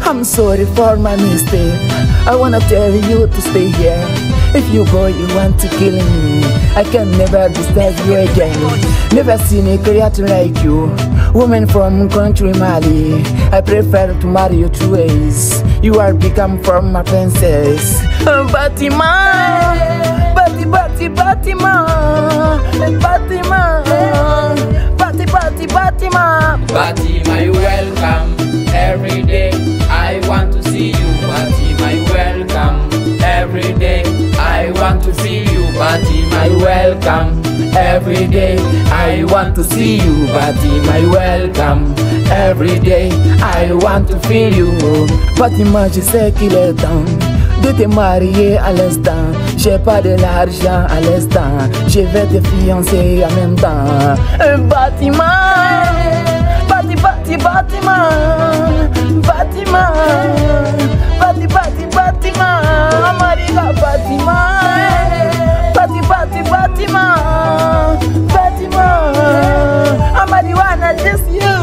I'm sorry for my mistake. I wanna tell you to stay here. If you go, you want to kill me. I can never disturb you again. Never seen a creature like you. Woman from country Mali, I prefer to marry you two ways. You are become from my princess. Fatima, Bati Bati Fatima, Fatima, Bati Bati Fatima. Fatima, you welcome every day. I want to see you, Fatima, you welcome every day. I want to see you, Fatima, you welcome every day. I want to see you, Fatima, you welcome every day. I want to feel you. Fatima, je sais qu'il est temps de te marier à l'instant. J'ai pas de l'argent à l'instant. Je vais te fiancer en même temps. Fatima, Bati Bati Fatima, Fatima, Bati Bati Fatima, Marika Fatima, Bati Bati Fatima, Fatima, Amariwana just you.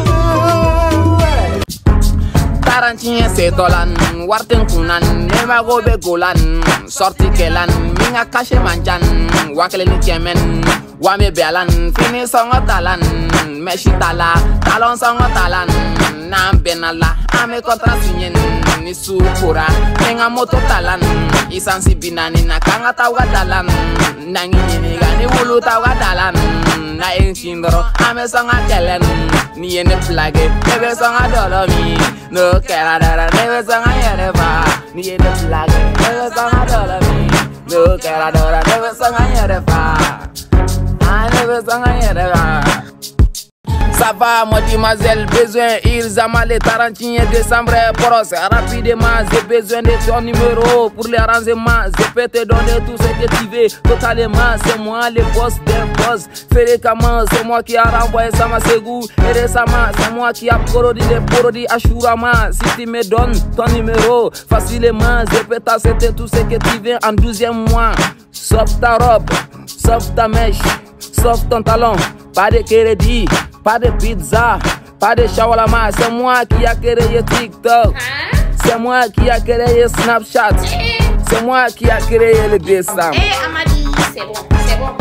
Tarantiɲɛ setɔlan wari kunan ne mago bɛ golan sorti kɛlan min ka kashe man can 1500 wa mi bɛlan fini sɔngɔ talan mɛsi tala talon sɔngɔ talan n'an bɛnna la an bɛ contrat signé ni su kora ne ka moto talan isansi 40 na k'an ka taa u ka dalan n'an y'i ɲininka ni wulu t'aw ka dalan n'a ye n sin dɔrɔn an bɛ sɔn ka kɛlɛ n'i ye ne filakɛ ne bɛ sɔn ka dɔlɔ min n'o kɛra dɔrɔn ne bɛ sɔn ka n yɛrɛ faga n'i ye ne filakɛ ne bɛ sɔn ka dɔlɔ min n'o kɛra dɔrɔn ne bɛ sɔn ka n yɛrɛ faga ne bɛ sɔn ka n yɛrɛ faga. Ça va, mademoiselle, besoin, ils amalent 31 décembre, pros, rapidement, j'ai besoin de ton numéro pour les renseignements, je peux te donner tout ce que tu veux, totalement, c'est moi le boss des boss, fréquemment, c'est moi qui a renvoyé Samasegou, et récemment, c'est moi qui a produit les produits Ashurama, si tu me donnes ton numéro, facilement, je peux t'accepter tout ce que tu veux en 12e mois, sauf ta robe, sauf ta mèche, sauf ton talon, pas de crédit. Pas de pizza, pas de shawarma, c'est moi qui a créé TikTok. C'est moi qui a créé Snapchat. C'est moi qui a créé le dessin. Eh Amadi, c'est bon, c'est bon.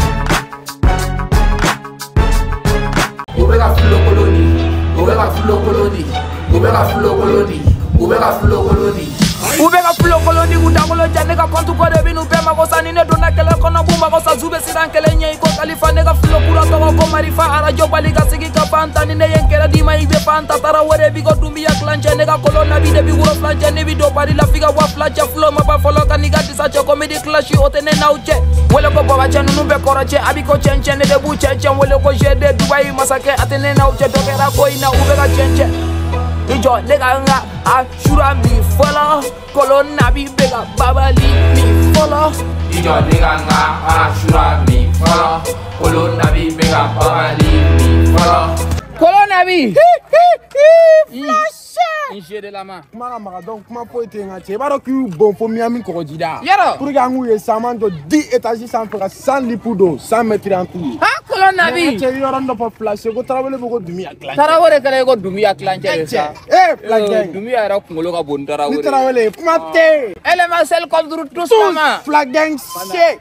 Obega fulo koloni, obega fulo koloni, obega fulo koloni, obega fulo koloni. Ubega fulo koloni udangolo janega kontu kore binu be magosa ni ne donna kele kono bu magosa zube siran kele nye iko Khalifa nega fulo kura togo ko marifa arajo baliga sigi ka fanta ni ne yenkere di ma ibe fanta tara wore bigo dumbiya klanche nega kolona bi de bi wuro flanche ni bi do bari la figa wa flanche fulo ma ba folo kaniga disache comedy clash otene na uche wele ko baba chen nunu be koroche abiko chen chen ne de bu chen chen wele ko jede Dubai masake atene na uche dokera ko ina ubega chen chen Ijo nega nga ashura mi fɔlɔ kolon nabi bɛ ka babali mi fɔlɔ. Ijo nega nga ashura mi fɔlɔ kolon nabi bɛ ka babali mi fɔlɔ. Kolon nabi. Flash. N de la ma. Kuma ka maga donc kuma foyi tɛ n ka cɛ i b'a dɔn k'i y'u bon fo Miami kɔgɔjida. Yɔrɔ. Pour que an k'u ye sa an b'an jɔ 10 étages sanfɛ ka 100 litres don 100 mètres en tout. Kolon nabi. Cɛ yɔrɔ dɔ fɔ flash ko Tarawele bɛ ko Dunbiya kilancɛ. Tarawele kɛra i ko Dunbiya kilancɛ de sa. Eh flash. Dunbiya yɛrɛ kunkolo ka bon ni Tarawele. Ni Tarawele kuma tɛ. Élémentiel contre tous. Flash gang se.